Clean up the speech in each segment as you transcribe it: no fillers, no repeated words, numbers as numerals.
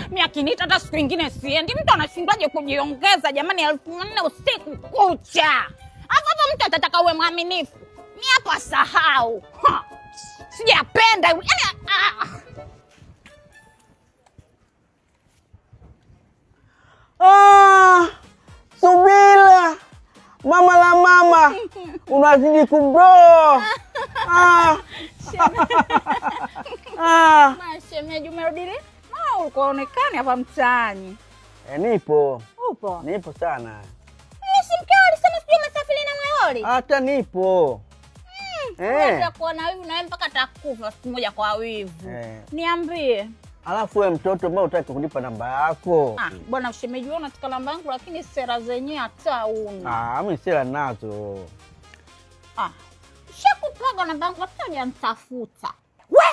Mimi akiniita hata siku ingine siendi. Mtu anashindwaje kujiongeza jamani, 4000 usiku kucha? Hapo hapo mtu atataka uwe mwaminifu. Mi hapo asahau. Ha. Sijapenda yaani, ah. Ah, Subira mama la mama, unazidi kubro. Ah. Ah. Shemeji, umerudi lini? Maana ulikuwa huonekani hapa mtaani. E, nipo. Upo? Nipo sana. Si mkeo alisema sijui umesafiri na Mweholi? Hata nipo. Unaweza kuwa na wivu na wewe mpaka atakufa siku moja kwa wivu. Niambie. Alafu wewe mtoto, mbona hutaki kunipa namba yako? Ah, bwana shemeji, wewe unataka namba yangu lakini sera zenyewe hata huna. Ah, mimi sera nazo. Ah, shakupaga namba yangu hata hujanitafuta. We,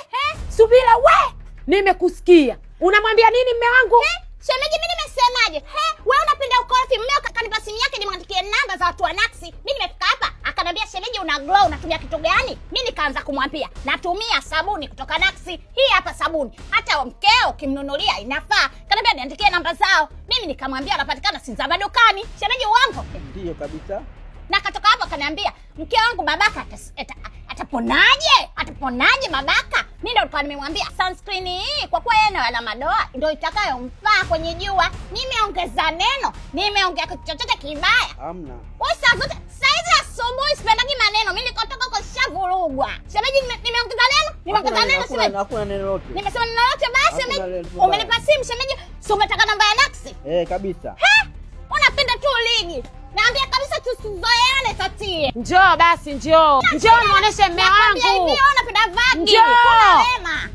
Subira we, nimekusikia. Unamwambia nini mme wangu? Shemeji, mimi nimesemaje? He, wewe unapenda ukorofi. Mmeo kanipa simu yake nimwandikie namba za watu wa Naxi. Mimi nimefika hapa, akaniambia shemeji, una glow, unatumia kitu gani? Mimi nikaanza kumwambia natumia sabuni kutoka Naxi. Hii hapa sabuni. Hata mkeo ukimnunulia inafaa. Kaniambia niandikie namba zao. Mimi nikamwambia anapatikana Sinza madukani. Shemeji, uongo? Ndio kabisa. Na katoka hapo akaniambia mke wangu babaka ataponaje? Ataponaje babaka? Mimi ndo nilikuwa nimemwambia sunscreen hii kwa kuwa yeye ana madoa ndio itakayomfaa kwenye jua. Nimeongeza neno, nimeongea kitu chochote kibaya? Hamna. Wewe saa zote saizi asubuhi sipendagi maneno. Mimi nikotoka huko shavurugwa. Shemeji, nimeongeza neno? Nimeongeza neno shemeji? Hakuna neno lolote. Nimesema neno lolote basi Hakuna shemeji. neno lolote. Umenipa simu shemeji, si umetaka namba ya Naxi? Kabisa. He? Unapenda tu ligi. Naambia kabisa tusizoeane tatie. Njoo basi, njoo. Njoo muoneshe mme Nakwambia wangu. hivi, wewe unapenda vaki. Njoo. Kuna wema.